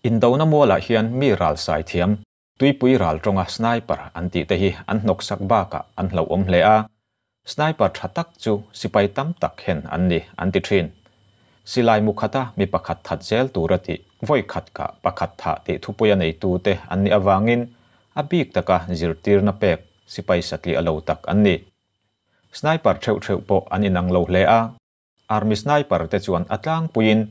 Indona mualah hian mi ral sai thiam, tuipui ral tawnga sniper an tih te hi an hnawksak bakah an hlauhawm hle a. Sniper tha tak chu sipai tam tak hen an ni an ti thin. Silai mu khata mi pakhat that zel tura tih, vawi khat kah pakhat thah tih thupuia neitute an nih avangin a bik taka zirtirna pek sipai satliah lo tak an ni. Sniper theuh theuh pawh an inang lo hle a. Army sniper te chuan a tlangpuiin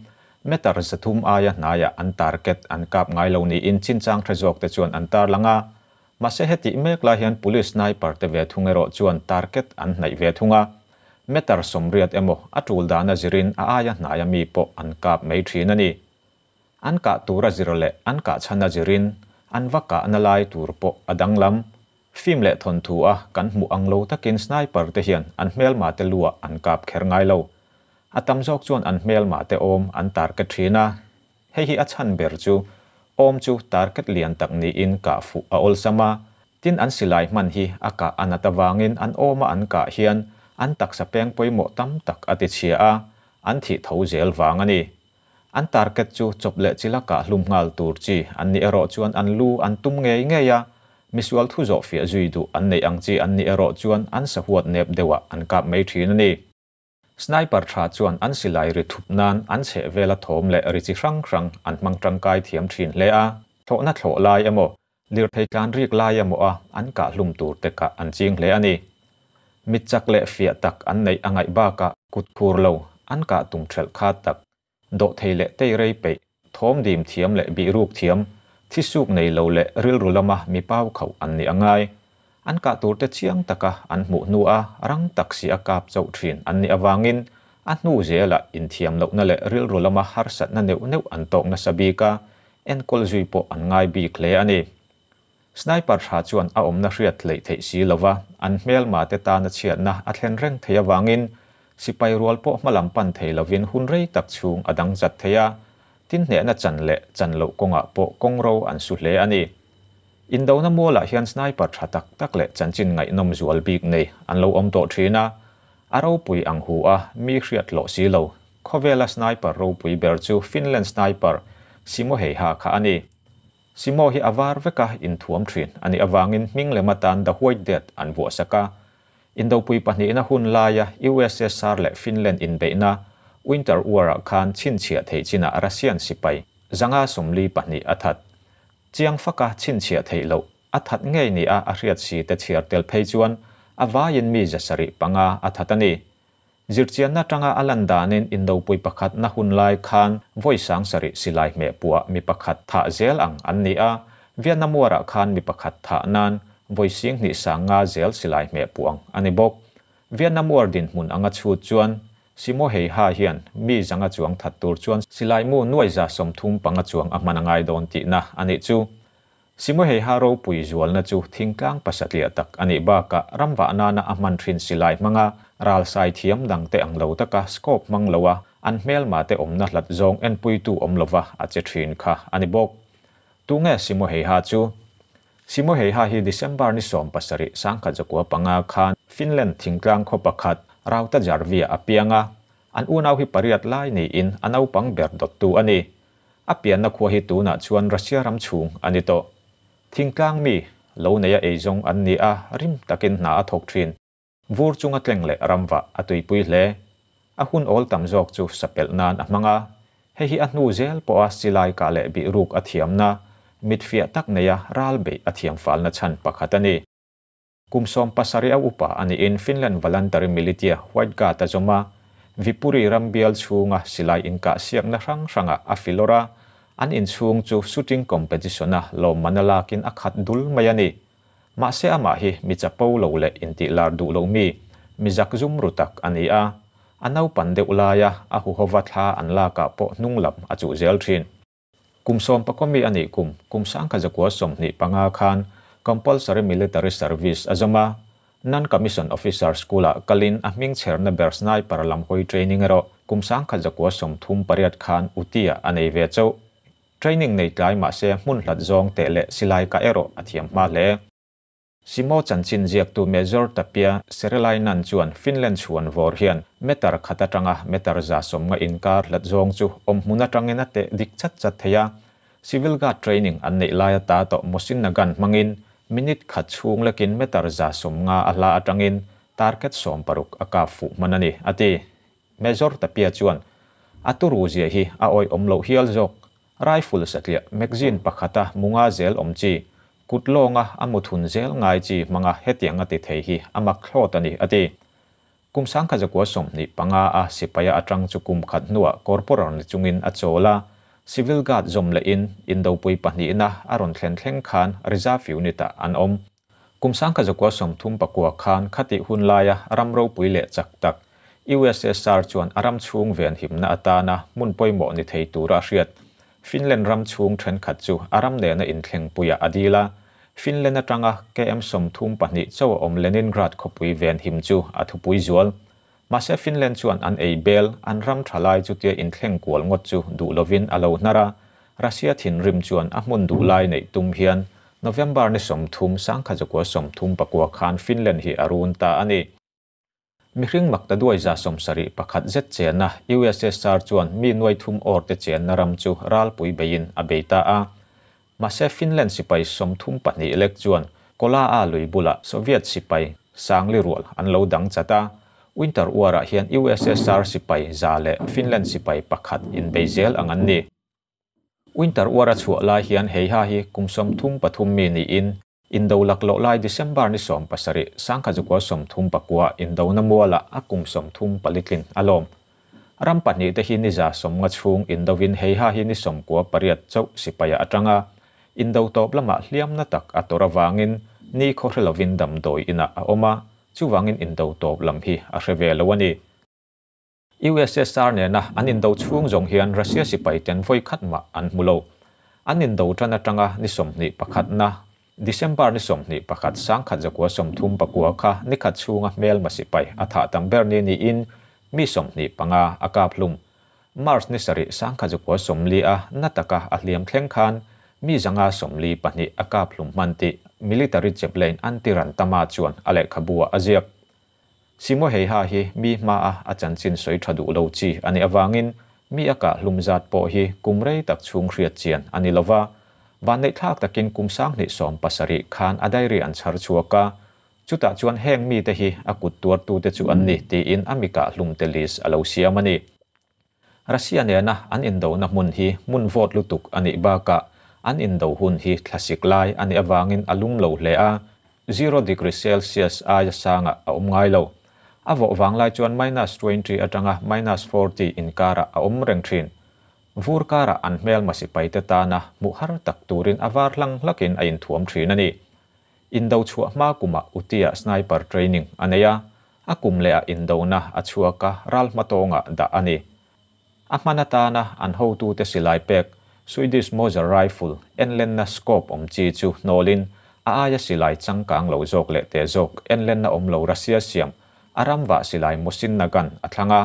meter 300 aia hnaiah an target an kap ngai lo niin chinchang tha zawk te chuan an tarlang a. Mahse heti mek lai hian police sniper te ve thung erawh chuan target an hnaih ve thung a. Meter 80 emaw a tul dana zirin a aia hnaia mi pawh an kap mai thin a ni. An kah tura zir leh an kah chhana zirin an va kah na lai tur pawh a danglam. Film leh thawnthu a kan hmu ang lo takin sniper te hian an hmelma te lua an kap kher ngai lo. A tam zawk chuan an hmelma te awm an target thin a. Hei hi a chhan ber chu awm chu target lian tak niin kah fu a awl sama. Tin an silai hman hi a kah anat awangin an awma an kah hian an taksa peng pawimawh tam tak a ti chhia a, an thi tho zel wang ani. An target chu chawp leh chila kah hlum ngal tur chi an ni erawh chuan an lu an tum ngei ngei a. Misual thu zawh fiah zui du an nei ang chi an ni erawh chuan an sahuat nep deuha an kap mai thin ani. Sniper tha chuan an silai ri thup nan an chhe vela thawm leh ri chi hrang hrang an hmang tangkai thiam thin hle a. Thlawhna thlawh lai emaw, lirthei tlan rik lai emaw a an kah hlum tur te kah an ching hle ani. Mit chak leh fiah tak an nei angai baka kut khur lo an kah tum thelh kha tak do thei leh tei rei pe thawm dim thiam leh bi ruk thiam thi suk nei lo leh ril rulama mi pau khau an ni angai. An kah tur te chiang taka an hmu hnu a rang tak si a kap chauh thin an ni awangin a hnu zela in thiam lo na leh ril rulama harsat na neuh neuh an tok na sabika enkol zui pawh an ngai bik hle ani. Sniper tha chuan a awmna hriat hlei theih si lova an hmel ma te ta na chhiat na a thlen reng thei awangin sipai rual pawh hmalam pan thei lovin hun rei tak chhung a dang zat thei a. Tin hne na chan leh chan lo kawnga pawh kawng ro an su hle ani. Indona mualah hian sniper tha tak tak leh chanchin ngaihnawm zual bik nei an lo awm tawh thin a. A ropui ang hu a mi hriat lo si lo. Khawvela sniper ropui ber chu Finland sniper Simo Heiha kha ani. Simo hi awar veka in thuam thin ani awangin hming lema tan the White Death an vuah saka. Indopui pahnih na hun laia USSR leh Finland in beihna Winter War ah khan chhinchhiah thei china Russian sipai 542 a that. Chiang faka chhinchhiah thei lo a that ngei ni a a hriat si te chhiar tel phei chuan a vaiin mi 75 a that ani. Zirchian na tanga alan danin Indopui pakhat na hun lai khan voi sang sari silai hme puwa mi pakhat tha zel ang an ni a. Vietnam War ah khan mi pakhat tha nan voi sing ni sanga zel silai hme puang ani bawk. Vietnam War din hmun anga chu chuan Simo Heiha hian mi 500 chuang that tur chuan silai mu nuai 135 chuang a hman angai dawn ti na ani chu. Simo Heiha ro pui zual na chu thingtlang pasatlia tak ani baka ramwa na na a hman thin silai hmanga ral sai thiam dang te ang lo taka scope mang lowa an hmel ma te awmna hlat zawng en pui tu awm lova a che thin kha ani bawk. Tunge Simo Heiha chu? Simo Heiha hi December ni 17 1905 khan Finland thingtlang khaw pakhat Rauta Jarvia apianga an unau hi pariat lai ni in anau pang ber dot tu ani. A pian na khua hi tuna chuan Russia ram chhung ani to. Thingtlang mi lo neia eizawng an ni a rim takin hna a thawk thin. Vur chunga tleng leh ramwa a tuipui hle. A hun awl tam zawk chu sapel nan a hmanga. Hei hi a hnu zel pawh a silai kah leh bi ruk a thiam na mit fiah tak neia ral bei a thiam fal na chhan pakhat ani. Kum 17 a upa ani in Finland Voluntary Militia White Guard a zawma Vipuri rambial chhunga silai inkah siak na hrang hranga a filora an inchhung chu shooting competition a lawm manalakin a khat dul mai ani. Mahse amah hi mi chapo lo leh inti lar duh lo mi mizak zum ru tak ani a. A naupan deuh laia a huhova thla an lakah pawh hnung lam a chuh zel thin. Kum 11 mi ani kum kum 1925 khan compulsory military service a zawma non-commissioned officer school ah kalin a hming chherna ber sniper lam hawi training erawh kum 1938 khan utia a nei ve chauh. Training nei tlai mahse hmun hlat zawng teh leh silai ka erawh a thiam hma hle. Simo chanchin ziak tu Major Tapia Serelainan chuan Finland chuan vor hian meter khat atanga meter 150 inkar hlat zawng chu awm hmun atangin a teh dik chat chat thei a. Civil Guard training an neih laia ta tawh Mosin Nagant hmangin minute khat chhung lekin meter 150 a hla atangin target 60 a kap fuh hman a ni, a ti. Major Tapia chuan, A turu zia hi a awih awm loh hial zawk. Rifle satliah magazine pakhata munga zel awm chi, kut lawnga a muthun zel ngai chi hmanga hetiang a ti thei hi a mak thlawt a ni, a ti. Kum 1925 a sipaia atang chu kum khat hnuah corporal ni chungin a chawl a, Civil Guard zawm lehin Indopui pahnihna a rawn thlen thleng khan Reserve Unit-ah an awm. Kum 1939 khan khatih hun laia ram ropui leh chak tak USSR chuan a ram chhung venhimna atana hmun pawimawh ni thei tura a hriat Finland ram chhung thenkhat chu a ram nena inthlengpuiah a dil a. Finland atanga KM 32 chauh a awm Leningrad khawpui venhim chu a thupui zual. Mahse Finland chuan an ei bel, an ram tha lai chutia inthleng kual ngawt chu duh lovin a lo hnar a. Russia thinrim chuan a hmun duh lai neih tum hian November ni 30 1939 khan Finland hi a run ta a ni. Mihring maktaduai 71 zet chenna USSR chuan mi nuai thum awr te chenna ram chu ralpui beiin a bei ta a. Mahse Finland sipai 32 lek chuan Kola a lui bulah Soviet sipai sangli rual an lo dang chat a. Winter War-ah hian USSR sipai 100 leh Finland sipai pakhat inbei zel ang an ni. Winter War a chhuah lai hian Heiha hi kum 33 mi niin Indo laklawh lai December ni 17 1939 Indona mualah a kum 34 tlin a lawm. Ram pahnih te hi ni 150 chhung Indovin Heiha hi ni 98 chauh sipaia atanga Indo tawp lamah hliamna tak a tawrh avangin ni khaw hre lovin damdawi inah a awm a, chuvangin Indo tawp lam hi a hre ve lo a ni. USSR nena an indo chhung zawng hian Russia sipai ten vawi khat mah an hmu lo. An indo tan atanga ni 21na December ni 21 1939 kha ni khat chhunga hmelma sipai a thah tam ber ni niin mi 25 a kap hlum. March ni 7 1940 a nataka a hliam thleng khan mi 142 a kap hlum hman tih military chaplain Antti Rantama chuan a lehkhabu ah a ziak. Simo Heiha hi mi hma a a chanchin sawi tha duh lo chi a nih avangin mi a kah hlum zat pawh hi kum rei tak chhung hriat chian a ni lova. Vanneih thlak takin kum 2017 khan a diary an chhar chhuak a. Chutah chuan heng mi te hi a kut tuartu te chu an ni tiin a mi kah hlum te list a lo siam a ni. Russia nena an indona hmun hi hmun vawt lutuk a nih bakah an indo hun hi thlasik lai a nih avangin a lum lo hle a, 0 degree Celsius aia sangah a awm ngai lo. A vawh vang lai chuan minus 20 atanga minus 40 inkarah a awm reng thin. Vur karah an hmelma sipai te tana hmuh har tak turin a var hlang hlakin a inthuam thin a ni. Indo chhuah hma kumah Utia sniper training a nei a, a kum lehah indona a chhuak a, ral hmatawngah dah a ni. A hman atana an hotute silai pek Swedish Mauser rifle enlenna scope awm chi chu hnawlin a aia silai changkang lo zawk leh te zawk enlenna awm lo Russia siam a ramvah silai Mosin Nagant a thlang a.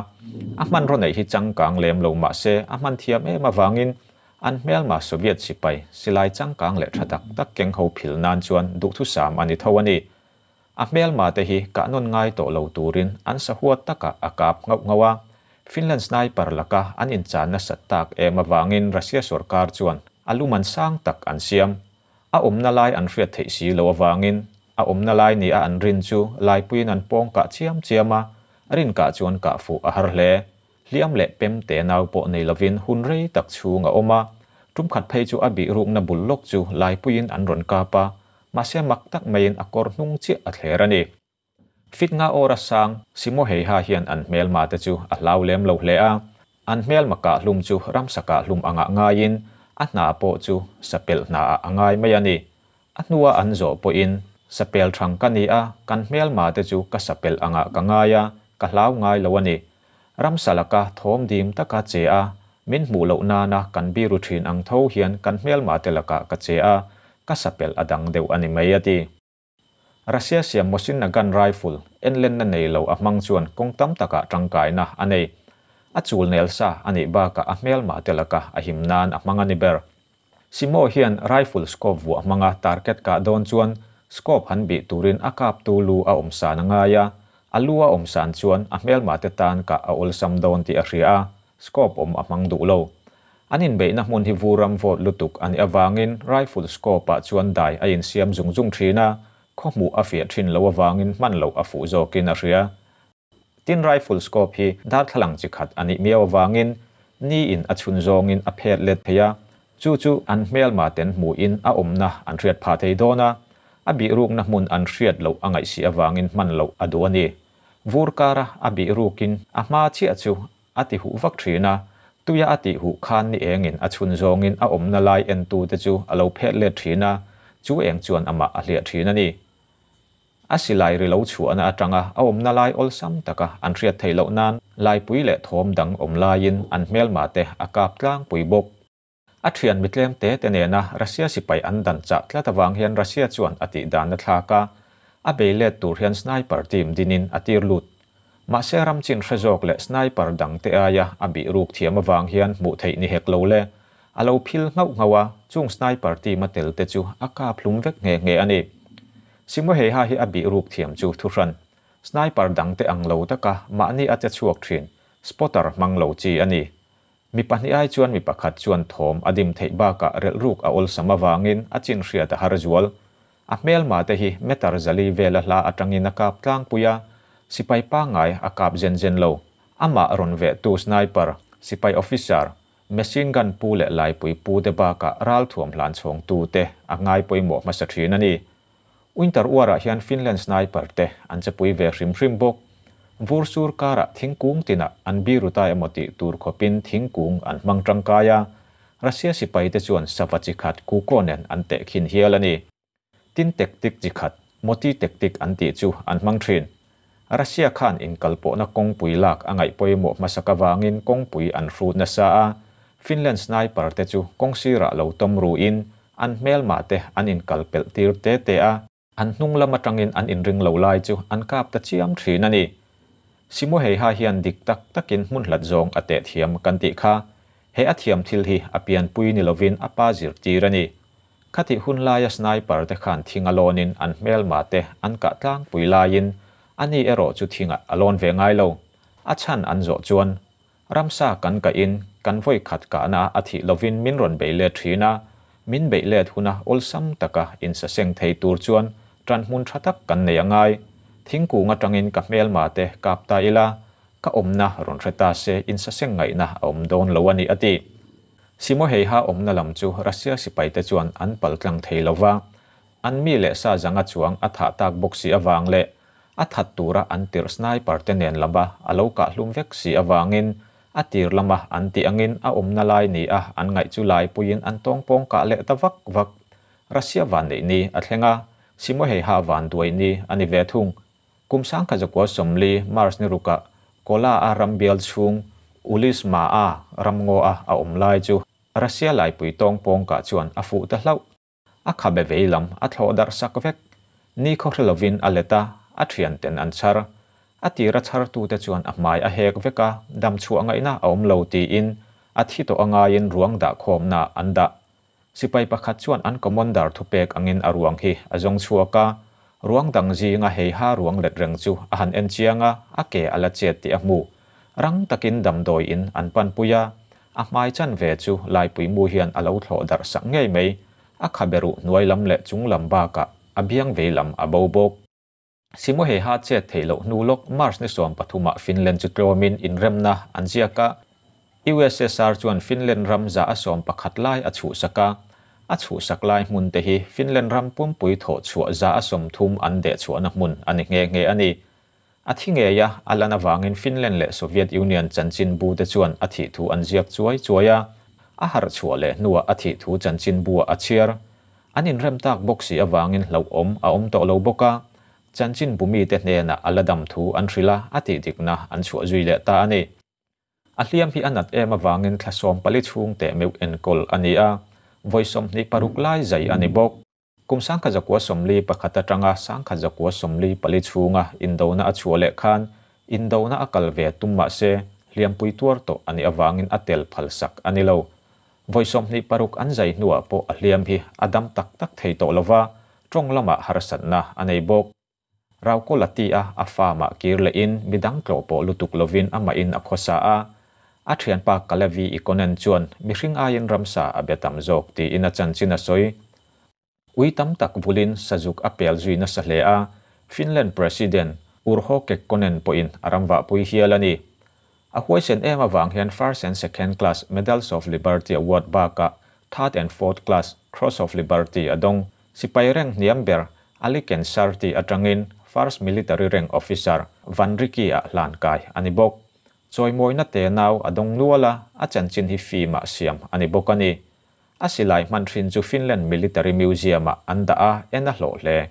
A hmanraw neih hi changkang lem lo mahse a hman thiam em avangin an hmelma Soviet sipai silai changkang leh tha tak tak keng ho phil nan chuan duhthusam a ni tho a ni. A hmelma te hi kah nawn ngai tawh lo turin an sahuat takah a kap ngauh ngauh a. Finland sniper laka an inchan nasat tak em avangin Russia sorkar chuan a luman sang tak an siam. A awmna lai an hriat theih si lo avangin a awmna lai ni a an rin chu laipuiin an pawng kah chiam chiam a, rin kah chuan kah fuh a har hle. Hliam leh pem te nau pawh nei lovin hun rei tak chhung a awm a, tum khat phei chu a bih rukna bul lawk chu laipuiin an rawn kap a, mahse mak tak maiin a kawr hnung chiah a thler a ni. Fit nga awr a sang Simo Heiha hian an hmelma te chu a hlau lem lo hle a, an hmelma kah hlum chu ramsa kah hlum angah ngaiin a hna pawh chu sapel hna ah a ngai mai a ni. A hnua an zawh pawhin sapel thang ka ni a, kan hmelma te chu ka sapel angah ka ngai a, ka hlau ngai lo a ni. Ramsa laka thawm dim taka che a, min hmuh loh nana kan biru thin ang tho hian kan hmelma te lakah ka che a, ka sapel a dang deuh a ni mai a ti. Russia siam Mosin Nagant rifle enlenna nei lo a hmang chuan kawng tam takah tangkaina a nei. A chul nel sa a nih bakah a hmelma te laka a him nan a hmang a ni ber. Simo hian rifle scope vuah hmanga target kah dawn chuan scope han bih turin a kap tu lu a awm san a ngai a, a lu a awm san chuan a hmelma te tan kah a awlsam dawn tih a hria a, scope awm a hmang duh lo. An inbeihna hmun hi vur ram vawt lutuk a nih avangin rifle scope-ah chuan dai a insiam zung zung thin a, khaw hmuh a fiah thin loh avangin hman loh a fuh zawkin a hria. Tin, rifle scope hi darthlalang chi khat a nih miau avangin ni in a chhun zawngin a phet let thei a, chu chu an hmelma ten hmuhin a awmna an hriat phah thei dawn a, a bihrukna hmun an hriat loh a ngaih si avangin hman loh a duh a ni. Vur kara a bihrukin a hma chiah chu a ti huh vak thin a, tuia a tih huh khan ni engin a chhun zawngin a awmna lai entute chu a lo phet let thin a, chu eng chuan amah a hliah thin a ni. A silai ri lo chhuahna atanga a awmna lai awlsam taka an hriat theih loh nan laipui leh thawm dang awm laiin an hmelma te a kap tlangpui bawk. A thian mitlem te te nena Russia sipai an dan chah tlat avang hian Russia chuan a tih dan a thlak a, a bei let tur hian sniper team dinin a tir lut. Mahse ram chin hre zawk leh sniper dang te aia a bih ruk thiam avang hian hmuh theih ni hek lo le. A lo phil nghauh nghauh a, chung sniper team a tel te chu a kap hlum vek nghe nghe a ni. Simoheiha hi a bih ruk thiam chu thuhran. Sniper dang te ang lo taka mahni a che chhuak thin, spotter hmang lo chi a ni. Mi pahnih ai chuan mi pakhat chuan thawm a dim theih bakah relh ruk a awlsam avangin a chin hriat a har zual. A hmelma te hi meter zali vela hla atangin a kap tlangpui a, sipai pangngai a kap zen zen lo. Amah rawn vehtu sniper, sipai officer, machine gun pu leh laipui pu te bakah ralthuam hlan chhawngtu te a ngai pawimawh hmasa thin a ni. Winter War-ah hian Finland sniper te an chepui ve hrim hrim bawk. Vur sur karah thingkung tinah an biru ta emaw tih tur khawpin thingkung an hmang tangkai a, Russia sipai te chuan sava chi khat Kuko nen an tehkhin hial a ni. Tin tactic chi khat, Moti tactic an tih chu an hmang thin. Russia khan inkalpawhna kawngpui lak a ngaih pawimawh hmasak avangin kawngpui an hrut nasa a, Finland sniper te chu kawng sirah lo tawm ruin an hmelmah te an inkal pelh tir te te a, an hnung lam atangin an inring lo lai chu an kap ta chiam thin a ni. Simoheiha hian dik tak takin hmun hlat zawng a teh thiam kan tih kha. He a thiam thil hi a pianpui ni lovin a pa zirtir a ni. Khatih hun laia sniper te khan thing a lawnin an hmelma te an kah tlangpui laiin ani erawh chu thingah a lawn ve ngai lo. A chhan an zawh chuan ramsa kan kahin kan vawi khat kahna a thih lovin min rawn bei let thin a, min beih let huna awlsam taka insaseng thei tur chuan tan hmun tha tak kan nei a ngai. Thingkung atangin ka hmelma te kap ta ila, ka awmna rawn hre ta se insaseng ngaihna a awm dawn lo a ni a ti. Simoheiha awmna lam chu Russia sipai te chuan an paltlang thei lova, an mi leh sa zanga chuang a thah tak bawk si avang leh a that tura an tirh sniper te nen lama a lo kah hlum vek si avangin a tir lama an tih angin a awmna lai ni a an ngaih chu laipuiin an tawngpawng kah leh ta vak vak. Russia van neih ni a thleng a, Simoheiha van duai ni a ni ve thung. Kum 1940 March ni rukah Kola a rambial chhung Ulisma a ramngaw a a awm lai chu Russia laipui tawngpawng kah chuan a fuh ta hlauh. A khabe vei lam a thlawh darh sak vek. Ni khaw hre lovin a let a, a thian ten an chhar. A tira chhartute chuan a hmai a hek vek a, dam chhuah ngaihna a awm lo tiin a thi tawh a ngaiin ruang dah khawmna an dah. Sipai pakhat chuan an commander thupek angin a ruang hi a zawng chhuak a, ruang dang zinga heiha ruang let reng chu a han en chiang a, a ke a la chet tih a hmu. Rang takin damdawiin an panpui a, a hmai chan ve chu laipui mu hian a lo thlawh darh sak ngei mai. A khabe ruh hnuai lam leh chung lam bakah a biang vei lam a bo bawk. Simoheiha chet theih loh hnu lawk March ni 13-ah Finland chu tlawmin inremna an ziak a, USSR chuan Finland ram za a 11 lai a chhuhsak a, a chhuhsak lai hmun te hi Finland ram pumpui thawh chhuah za a 30 an deh chhuahna hmun a ni nghe nghe a ni. A thi ngei a, a lan avangin Finland leh Soviet Union chanchin bu te chuan a thih thu an ziak chuai chuai a, a harh chhuah leh hnuah a thih thu chanchin buah a chhiar. An inrem tak bawk si avangin hlauhawm a awm tawh lo bawk a, chanchin bu mite hnenah a la dam thu an hrilh a, a tih dikna an chhuah zui leh ta a ni. A hliam hi a nat em avangin thla 14 chhung teh meuh enkawl a ni a, vawi 26 lai zai a ni bawk. Kum 1991 atanga 1994 chhunga indona a chhuah leh khan indona a kal ve tum mah se hliampui tuar tawh a nih avangin a tel phal sak a ni lo. Vawi 26 an zai hnuah pawh a hliam hi a dam tak tak thei tawh lova, tawng lamah harsatna a nei bawk. Raukolati a a farm-ah kir lehin midang tlawh pawh lutuk lovin amahin a khawsa a. A thianpa Kalevi Ikonen chuan mihring aiin ramsa a be tam zawk tiin a chanchin a sawi. Ui tam tak vulin sazuk a pel zui nasa hle a, Finland President Urho Kekkonen pawhin a ramvahpui hial a ni. A huaisen em avang hian First and Second Class Medals of Liberty Award bakah Third and Fourth Class Cross of Liberty a dawng. Sipai rank hniam ber Aliken Sarti atangin First Military Rank Officer Vanriki-ah hlan kai a ni bawk. Chawimawina te nau a dawng nual a, a chanchin hi film-ah siam a ni bawk a ni. A silai hman thin chu Finland Military Museum-ah an dah a, en a hlawh hle.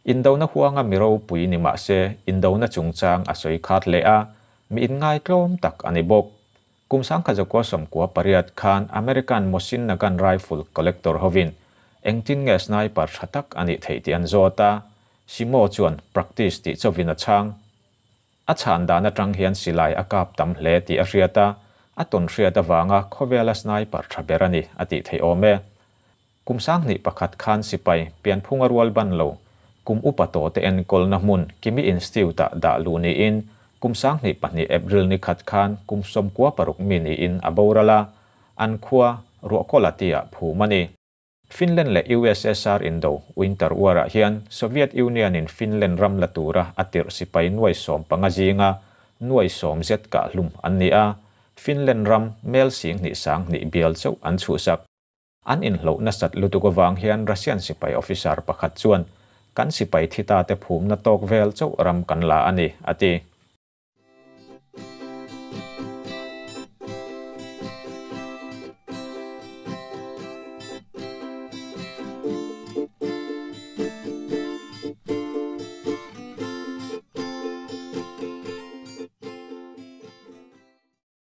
Indona huanga mi ropui ni mah se, indona chungchang a sawi khat leh a, mi inngaitlawm tak a ni bawk. Kum 1998 khan American Mosin Nagant rifle collector hovin engtin nge sniper tha tak a nih theih tih an zawt a, Simo chuan practice tih chauhin a chhang. A chhan dan atang hian silai a kap tam hle tih a hriat a, a tawn hriat avanga khawvela sniper tha ber a ni a tih theih awm e. Kum 2001 khan sipai pianphunga rual ban lo kum upa tawh te enkawlna hmun Kimi Institute-ah dah luh niin kum 2002 April ni khat khan kum 96 mi niin a boral a, an khua Ruokolahti-ah phum a ni. Finland leh USSR indo Winter War-ah hian Soviet Union-in Finland ram la tura a tirh sipai nuai 15 zinga nuai 10 zet kah hlum an ni a, Finland ram mel 20,002 bial chauh an chhuhsak. An inhloh nasat lutuk avang hian Russian sipai officer pakhat chuan kan sipai thi ta te phumna tawk vel chauh ram kan la a ni, a ti.